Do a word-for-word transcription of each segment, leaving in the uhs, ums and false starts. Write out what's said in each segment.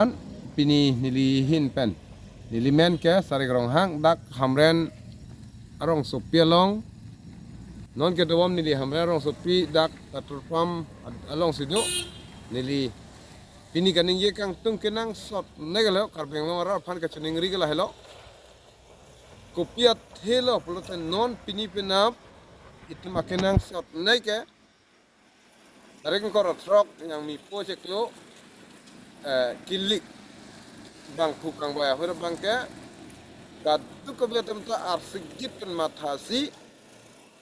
Pini neli ahin pen, neli men ke Sarik Ronghang, dak Hamren arongsopi along. Non kedobom neli Hamren arongsopi dak petrol pump alongsi do. Neli pini kaningje kangtung kenangsotnei ke lo, Karbi Anglong arat aphan kachiningri ke lahelo. Kopi athe lo pulote non pini penap itum akenangsotnei ke, tarik ingkoi ra throk, yang mi po cheklo, eh, kilik bangphu kangboi ahut abang ke, kadokave atum ta arsigit pen mathasi,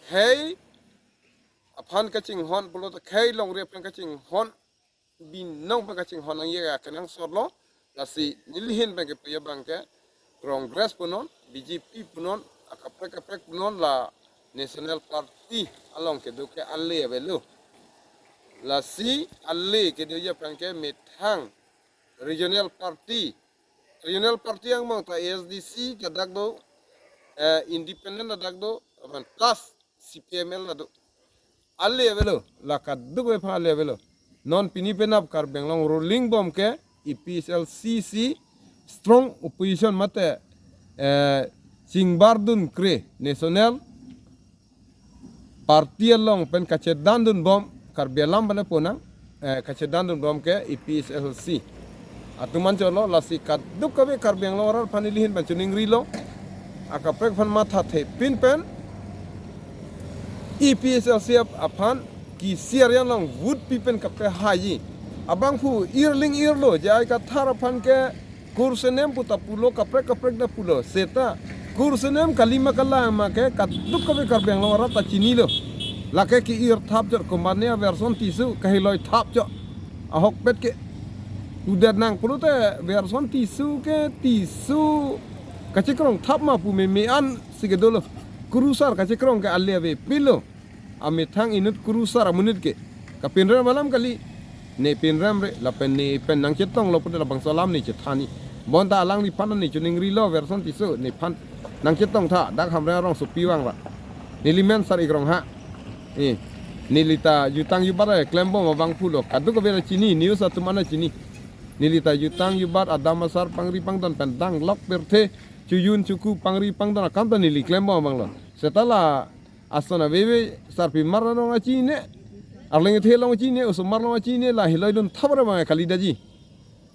khei aphan kachinghon pulote khei longri aphan kachinghon, binong aphan kachinghon nangji akenangsot lo. Lasi neli ahin pen kepu abang ke, Congress punon, B J P punon, akaprek kaprek punon, la National Party along kedo ke ale avelo. Lasi ale kedoji aphan ke methang regional party, regional party angbong ta A S D C ta dak do, eh, independent ta dak do, aban plus C P M L ta do. Ale avelo, la kadokave aphan ale avelo. Non pini penap Karbi Anglong ruling bom ke A P H L C si strong opposition mate, eh, chingbar dun kre National Party along pen kachedan dun bom, Karbi alam pen ponang, eh, kachedan dun bom ke A P H L C atum anchot lo. Lasi kadokave Karbi Anglong arat aphan neli ahin pen chiningri lo. Akaprek aphan mathathepin pen A P H L C ap-, aphan kisi aryan along vote pi pen kapehaiji. Abangphu irling irlo, J I Kathar aphan ke kursenem pu ta pulo, kaprek kaprek ta pulo. Seta kursenem kalima kalang ma ke kadokave Karbi Anglong arat ta chinilo. Lake ke-ir thap chot, komatne Welson Tisso kahiloi thap chot. Ahokpet ke. Udat nang pulote Welson Tisso ke Tisso kachekrong thap ma pu meme ansi kedolo. Kurusar kachekrong ke ale avepinlo. Amethang inut kurusar amonit ke kapinrem alam kali. Ne pinremre, lapen ne pen nangchetonglo pulote labangso alam ne chethanji. Bonta alangliphan ne chiningrilo, Welson Tisso nephan nangchetong tha, dak Hamren arongsopi vang ra. Neli men Sarik Ronghang. Eh, neli ta jutang jubat klembom abangphu lo. Kadokave ta chini, news atum an ta chini. Neli ta jutang jubat, adam asar pangri pangdon pen danglok pirthe, chojun choku pangri pangdon akam ta neli klembom abang lo. Seta la ason aveve sarpimar along ta chini, arleng kethe along ta chini, osomar along ta chini, la hiloi dun thap ra abang kali daji.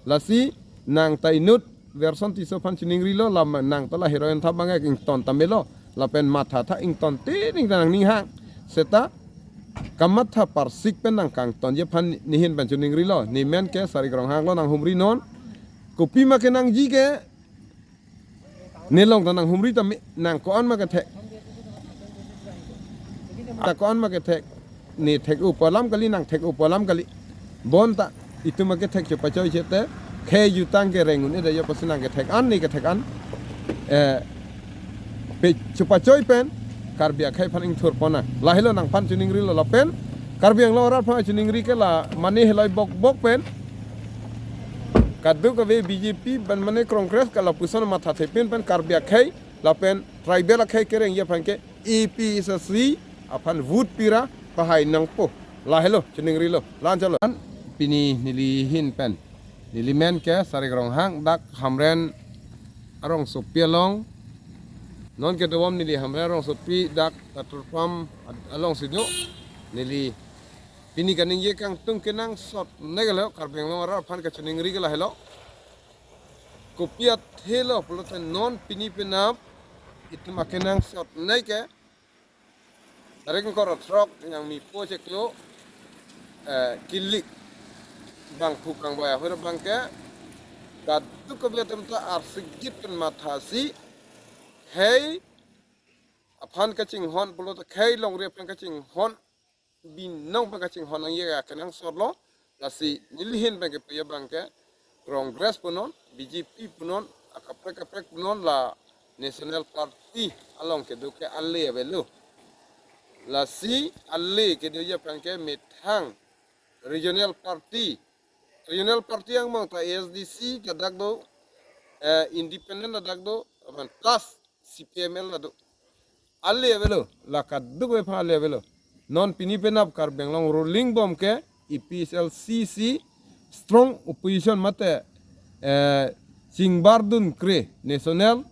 Lasi nang ta inut Welson Tisso aphan chiningrilo, la nang ta la hiloi dun thap abang ington tame lo, lapen matha tha ington tining ta nangning hang. Seta kamatha parsik pen nang kangtonji aphan neli ahin pen chiningrilo. Ne men ke Sarik Ronghang lo, nanghumri non. Kopi ma kenangji ke, nelong ta nanghumri tame, nang ko-an ma kethek. Ta ko-an ma kethek. Ne thek-o pu alam kali, nang thek-o pu alam kali. Bonta itum ma kethek chopachoi chete, khei jutang kereng un-e da jo pasi nang kethek an, ne kethek an, eh, pe chopachoi pen Karbi akhei aphan ingthur pon nang. Lahelo nangphan chiningrilo lapen Karbi Anglong arat aphan chiningri ke la mane hiloi bok bok pen kadokave B J P pen mane Congress ke lapuson mathathepin pen Karbi akhei lapen tribal akhei kerengji aphan ke A P H L C aphan vote pi ra pahai nangpo. Lahelo chiningrilo, la-an chalo. Pini neli ahin pen, neli men ke Sarik Ronghang, dak Hamren arongsopi along. Non kedobom neli Hamren arongsopi dak petrol pump alongsi do. Neli pini kaningje kangtung kenangsotnei ke lo, Karbi Anglong arat aphan kachiningri ke lahelo. Kopi athe lo pulote non pini penap itum akenangsotnei ke, tarik ingkoi ra throk, yang mi po cheklo, eh, kilik bangphu kangboi ahut abang ke, kadokave atum ta arsigit pen mathasi, khei aphan kachinghon pulote khei longri aphan kachinghon, binong aphan kachinghon nangji akenangsot lo. Lasi neli ahin pen kepu abang ke, Congress punon, B J P punon, akaprek kaprek punon, la National Party along kedo ke ale avelo. Lasi ale kedoji aphan ke methang regional party, regional party angbong ta A S D C ta dak do, eh, independent ta dak do, aban plus C P M L ta do. Ale avelo, la kadokave aphan ale avelo. Non pini penap Karbi Anglong ruling bom ke A P H L C si strong opposition mate, eh, chingbar dun kre national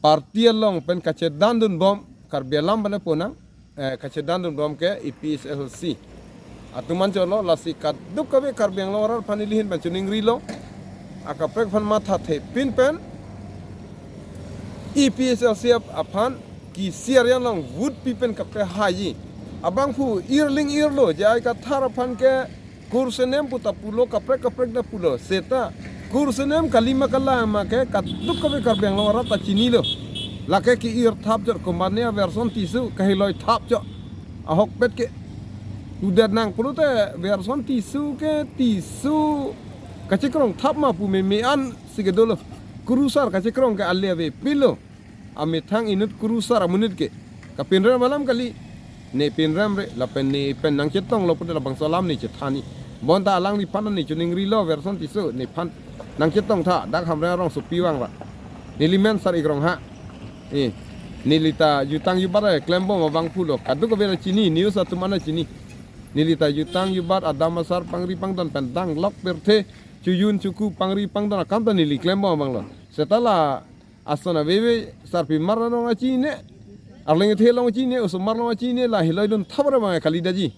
party along pen kachedan dun bom Karbi alam pen ponang, eh, kachedan dun bom ke A P H L C atum an cholo. Lasi kadokave Karbi Anglong arat aphan neli ahin pen chiningrilo, akaprek aphan matha thepin pen A P H L C ap-, aphan kisi arjan along vote pi pen kapehaiji. Abangphu irling irlo, J I Kathar aphan ke kursenem pu ta pulo, kaprek kaprek ta pulo. Seta kursenem kali ma kalang ma ke kadokave Karbi Anglong arat ta chinilo. Lake ke-ir thap chot, komatne Welson Tisso kahiloi thap chot. Ahokpet ke udat nang pulote Welson Tisso ke Tisso kachekrong thap ma pu meme ansi kedolo. Kurusar kachekrong ke ale avepinlo. Amethang inut kurusar amonit ke kapinrem alam kali. Ne pinremre lapen ne pen nangchetonglo pute labangso alam ne chethanji. Bonta alangliphan ne chiningrilo Welson Tisso, nephan nangchetong tha, dak Hamren arongsopi vang ra. Neli men Sar-ik Ronghang. Eh, neli ta jutang jubat klembom abangphulo. Kadokave chini, news atum an chini. Neli ta jutang jubat, adam asar pangri pangdon pen danglok pirthe, chojun choku pangri pangdon akam ta neli klembom abanglo. Seta la ason aveve sarpimar along achine, arleng the along achine, osomar along achine, la hiloi dun thap ra bang kali daji.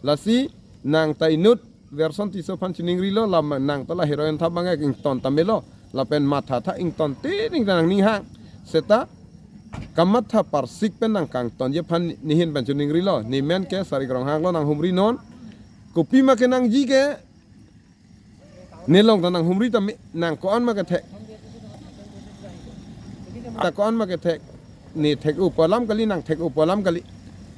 Lasi nang ta inut Welson Tisso aphan chiningrilo, la ma-, nang ta la hiloi dun thap bang ington ta melo, lapen matha tha ington te ning ta nangning hang. Seta kamatha parsik pen nang kangtonji aphan ne ahin pen chiningrilo. Ne men ke Sar-ik Ronghang lo, nanghumri non. Kopima kenangji ke, nelong ta nanghumri ta me, nang ko-an ma kethek. Ta ko-an ma kethek. Ne thek-o pu alam kali, nang thek-o pu alam kali.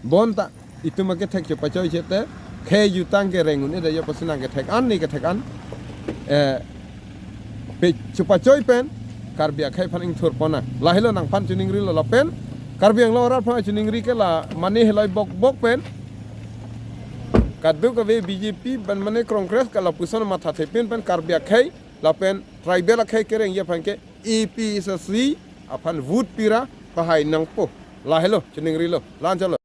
Bonta itum ma kethek chepachoi chete, khei jutang kereng un-e da yo pasi nang kethek an, ne kethek an. Eh, pe chepachoi pen Karbi akhei aphan ingthur ponnang. Lahelo nangphan chiningrilo lapen Karbi Anglong arat aphan chiningri ke la mane hiloi bok bok pen kadokave B J P pen mane Congress ke lapuson matha thepin pen Karbi akhei lapen tribal akhei kerengji aphan ke A P H L C aphan vote pi ra pahai nangpo. Lahelo chiningrilo, la-an chalo.